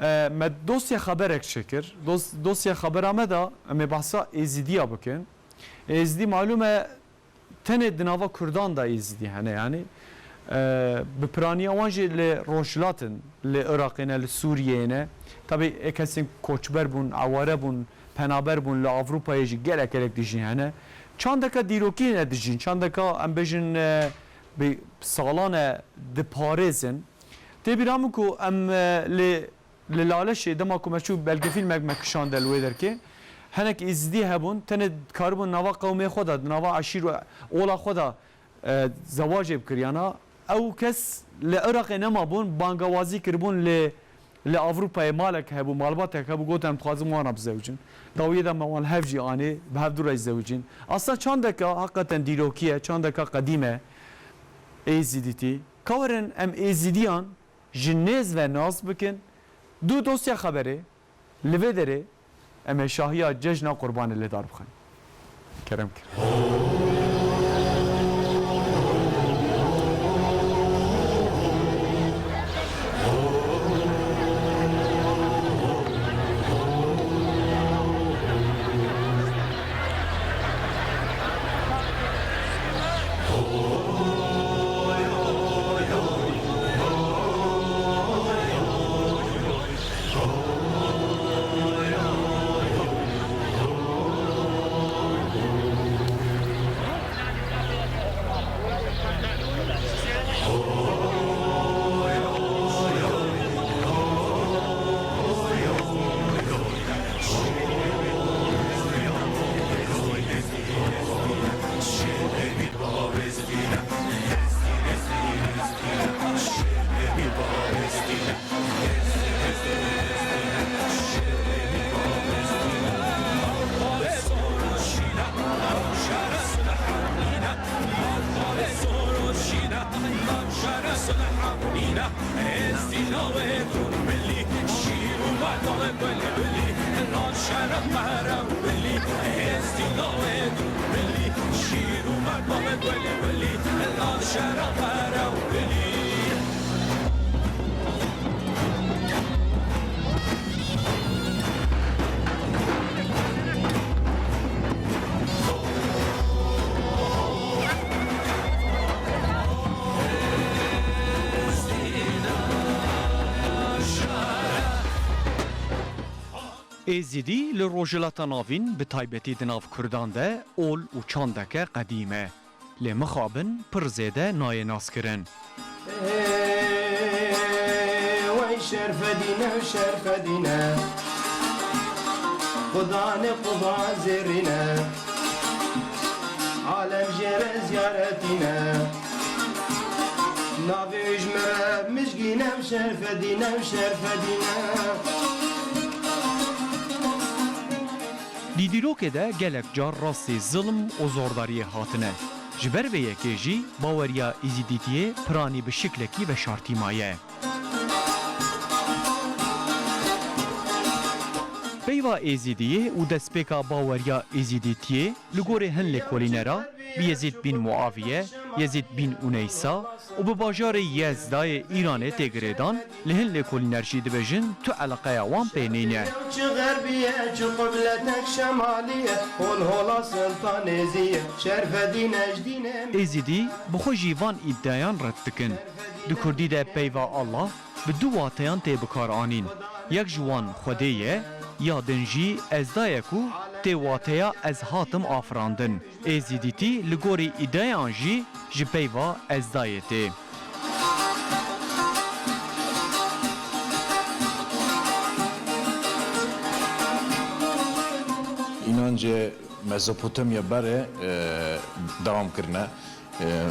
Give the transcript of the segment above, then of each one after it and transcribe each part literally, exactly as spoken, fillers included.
E, me dosya xeberek çêkir. Dos-, dosya xebera me de em ê behsa Êzidiya bikin. Êzidî malûm e, tenê di nava Kurdan de Êzidî hene, yanî, e, bi piraniya wan jî li Rojhilat in, li Iraqê ne, li Sûriyeyê ne. Tabî ê kesên koçber bûn, eware bûn, penaber bûn, li Ewropayê jî gelek gelek dijîn hene. Çandeka dîrokî ne dijîn, çandeka em bêjin, e, bi salan e diparêzin. Tê bîra min ku em, e, li Li Laleşê dema ku me çû belgefîlmek me kişande li wê derkê. Hinek Êzidî hebûn, tenê dikaribûn nava qewmê xwe de, di nava eşîr û ola xwe de, e, zewacê bikiriyana. Ew kes li Iraqê nemabûn, bangawazî kiribûn li, li Ewropayê malek hebû, malbatek hebû, gotin, em dixwazin wan re bizewicin. Dawiyê de me wan hev jî anî, bi hevdu re jî zewicîn. Aslında çandeka heqeten dîrokî ye, çandeka qedîm e Êzidîtî. Ka werin em Êzidiyan ji nêz ve nas bikin. Du dosya xeberê li vê derê em ê şahiya cejna Qurbanê lê dar bixin. Kerem kir. Êzidî li Rojhilata Navîn, bi taybetî di nav Kurdan de, ol û çandeke qedîm e. Lê mixabin pir zêde nayê naskirin. Wey Şerfedîne, Şerfedîne, Xudanê Quba zêrîne, alem jê re ziyaretîne. Navê wî ji min re Mijgîne, Şerfedîne, Şerfedîne. Di dîrokê de gelek car rastî zilm û zordariyê hatine. Ji ber vê yekê jî baweriya Êzîdîtiyê piranî bi şiklekî veşartî maye. Peyva Êzîdiyê û destpêka baweriya Êzîdîtiyê li gorî hin lêkolînera bi Yezîd bin Muaviye, Yezîd bin Uneysa, û bi bajarê Yezdayê Îranê tê girêdan, li hin lêkolîner jî dibêjin tu eleqeya wan pê nîne. Çi xerbiye, çi qibletek şemaliye, hol hola Siltanêziye, Şerfedîn Ecdînê. Êzidî bi xwe jî van îdiayan red dikin. Di kurdî de peyva Allah bi du wateyan tê bikaranîn. Yek ji wan Xwedê ye, ya din jî Ezdayê ku tê wateya ez hatim afirandin. Êzîdîtî li gorî îdeyan jî ji peyva Ezdayê tê. Înancê Mezopotamya berê, e, dewam kirine. E,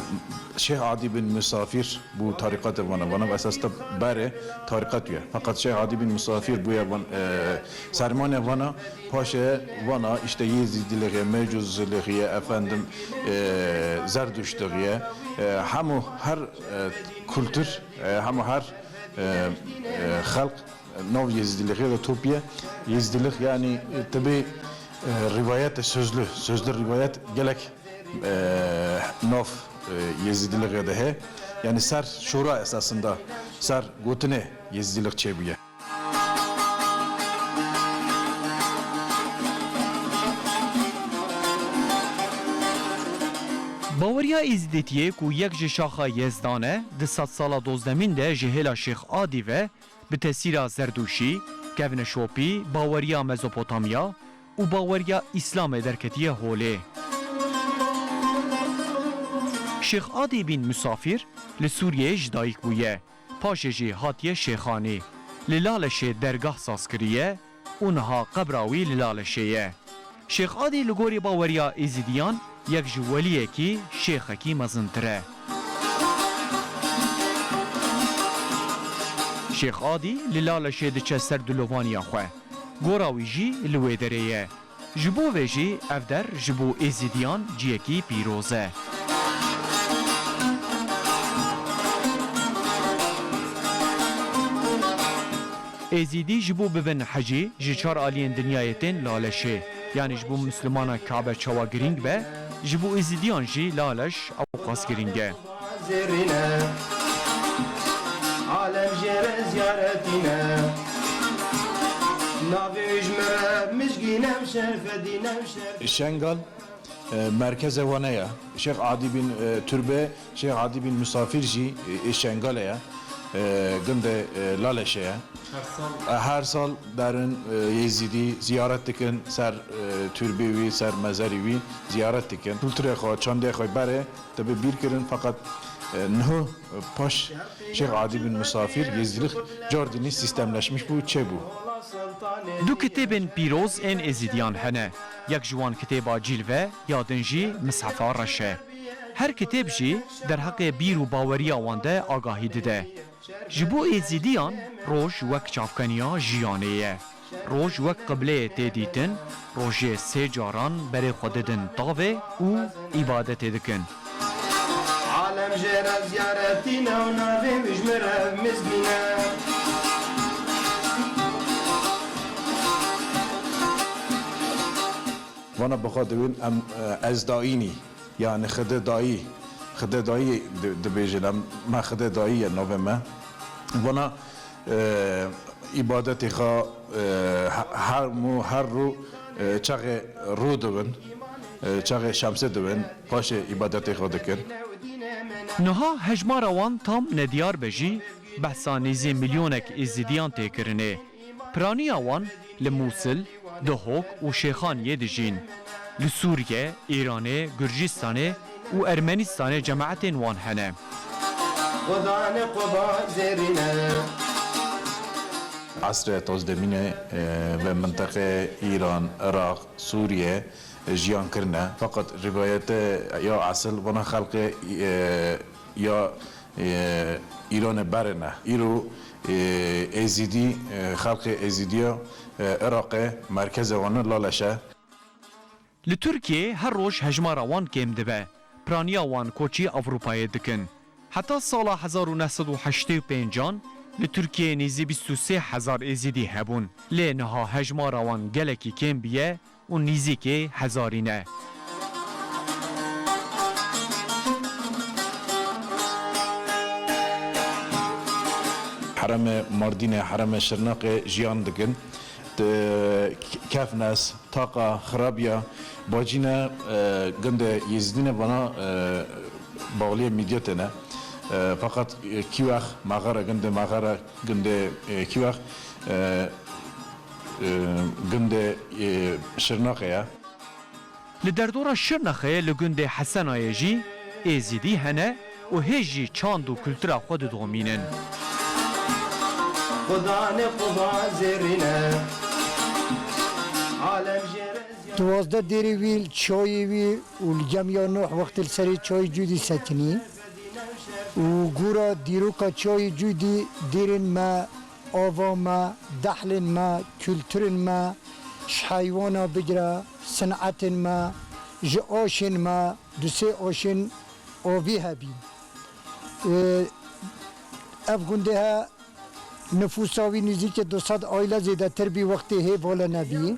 Şêx Adî bin Misafîr bû tarîqetê vana. Vana esas te berê tarîqet ye. Feqet Şêx Adî bin Misafîr bûye van, e, sermane vana. Paşê vana işte Yezîdiliği, Mecûziliği, efendim, e, Zerduştiliği, e, hemû her, e, kultur, e, hemû her, e, e, xelq, e, nav Yezîdiliği de topiye. Yezîdilik yani, e, tabi, e, rivayet sözlü, sözlü rivayet gelek, e, nav, e, Yezîdiliği de he. Yani ser şora esasında, ser gotinê Yezîdilik çêbûye. Baweriya Êzidîtiyê ku yek ji şaxa Yezdan e, di sedsala dozdemîn de ji hêla Şêx Adî ve bi tesîra Zerdûşî, kevneşopî, baweriya Mezopotamya û baweriya Îslamê derketiye holê. Şêx Adî bîn Misafîr li Sûriyeyê ji dayik bûye. Paşê jî hatiye Şêxanî. Li Laleşê dergah saz kiriye û niha qebra wî li Laleşê ye. Şêx Adî li gorî baweriya Êzîdiyan yek ji weliyekî, şêxekî mezintir e. Şêx Adî li Laleşê diçe ser dilovaniya xwe. Gora wî jî li wê derê ye. Ji bo vê jî ev der ji bo Êzîdiyan ciyekî pîroz e. Êzîdî ji bo bibin hecî ji çar aliyên dinyayê tên Laleşê. Yanî ji bo Mislimana Kabe çawa girîng be, ji bo Êzîdiyan jî Laleş ewqas girîng e. Zêrîne, alem jê re ziyaretîne. Navê wî ji min re Mizgîne û Şerfedîne û Şerf- Şengal, e, merkeze wane ye. Şêx Adî bin, e, Turbe, Şêx Adî bin Misafîr jî, e, ê Şengalê ye. E, gundê, e, Laleşê ye. Her sal. E, her sal derin, e, Yêzîdî ziyaret dikin, ser, e, turbê wî, ser mezerî wî ziyaret dikin. Kulturê xwe, çandê xwe berê dibe bîr kirin, feqet, e, niho, e, paş Şêx Adî bin Misafîr, Yêzîdîlik cardînî sîstemleşmiş bû, çêbû. Du kitêbên pîroz ên Êzîdiyan hene. Yek ji wan kitêba Cîlve, ya din jî Mishefa Reş e. Her kitêb jî derheqê bîr û baweriya wan de agahî dide. Ji bo Êzîdiyan roj wek çavkeniya jiyanê ye. Roj wek qibleyê tê dîtin, rojê sê caran berê xwe didin tavê û îbadetê dikin. Alem jê re ziyaretîne û navê wî ji min re Mizgîne. Vana bi xwe diwin em, e, Ezdayînî. Yani Xide Dayî, Xide Dayî di-, dibêjin, em, me Xide Dayî ye navê me. Vana, e, îbadetê xwe, e, he-, her mû, her rû, e, çaxê rû dibin, e, çaxê şemsê dibin, paşê îbadetê xwe dikin. Niha hejmara wan tam nediyar be jî, behsa nêzî milyonek Êzidiyan tê kirinê. Piraniya wan li Mûsil, Duhok û Şêxaniyê dijîn. Li Sûriye, Îranê, Gurcistanê û Ermenistanê cemaetên wan hene. Xudanê Quba zêrîne. Esrê tozdemînê, e, ve minteqê Îran, Iraq, Sûriye, e, jiyan kirine. Feqet rivayete ya esil vana xelqê, e, ya, e, Îranê berê ne. Îro, e, Êzîdî, e, xelqê Êzîdiya, e, Iraqê merkezê wan Laleş e. Li Tirkiyeyê her roj hejmara wan kêm dibe. Piraniya wan koçî Ewropayê dikin. Heta sala hezar û neh sed û heştê û pêncan li Tirkiyeyê nêzî bîst û sê hezar Êzîdî hebûn. Lê niha hejmara wan gelekî kêm bûye û nîzîkê hezarî ne. Herêmê Mardînê, herêmê Şirnexê jiyan dikin. Di Kefnes, Taqa, Xirabiya, Bacîne, e, gundê Yêzîdîne vana, e, bawliyê Mîdyetê ne. E, feqet, e, Kîwex, Mexere, gundê Mexere, gundê, e, Kîwex, e, e, gundê, e, Şirnexê ye. Li derdora Şirnexê li gundê Hesenayê jî Êzîdî hene û hê jî çand û kultura xwe didomînin. Xudanê Quba zêrîne, alem jê re ziyaret. Duwazdeh dêrê wî, çiyayê wî û li gemiya Nuh wextê li serê çiyayê Cûdî sekinî û gora dîroka çiyayê Cûdî dêrên me, ava me, dehlên me, kulturên me, ji heywana bigire, sinetên me, ji aşên me, du sê aşên avî hebî. Ê, ev gundê he nifûsa wî nîzîkê du sed aîle zêdetir bî wextê hê vale nebî.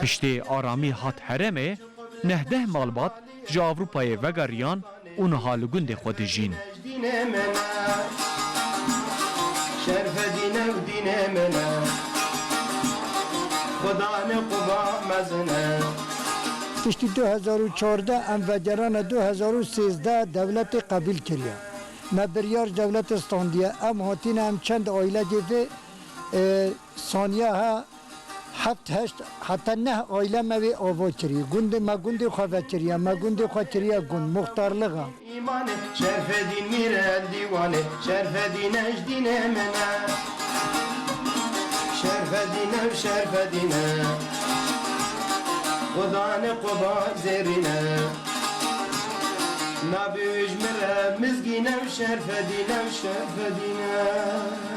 Piştê aramî hat herêmê, neh deh malbat ji Ewropayê vegeriyan û niha li gundê xwe dijîn. Şerfedîne û dînê min e. Xudanê Quba mezin e. Piştî du hezar û çardeh em vegerana du hezar û sêzdeh dewletê qebîl kiriye. Me biryar dewletê standiye. Em hatine, em çend aîlegê vê, e, saniye he, heft, heşt, heta neh aîle me wê ava kiriye. Gundê me gundê xwe vekiriye, me gundê xwe kiriye gund, muxtarlixa. Îmanê Şerfedîn mîr el dîwanê, Şerfedîn ejdînê min e. Şerfedîn ev Şerfedîn e. Xudanê Quba zêrîn e. Nabî wî ji min re mizgîn ev Şerfedîn ev Şerfedîn e.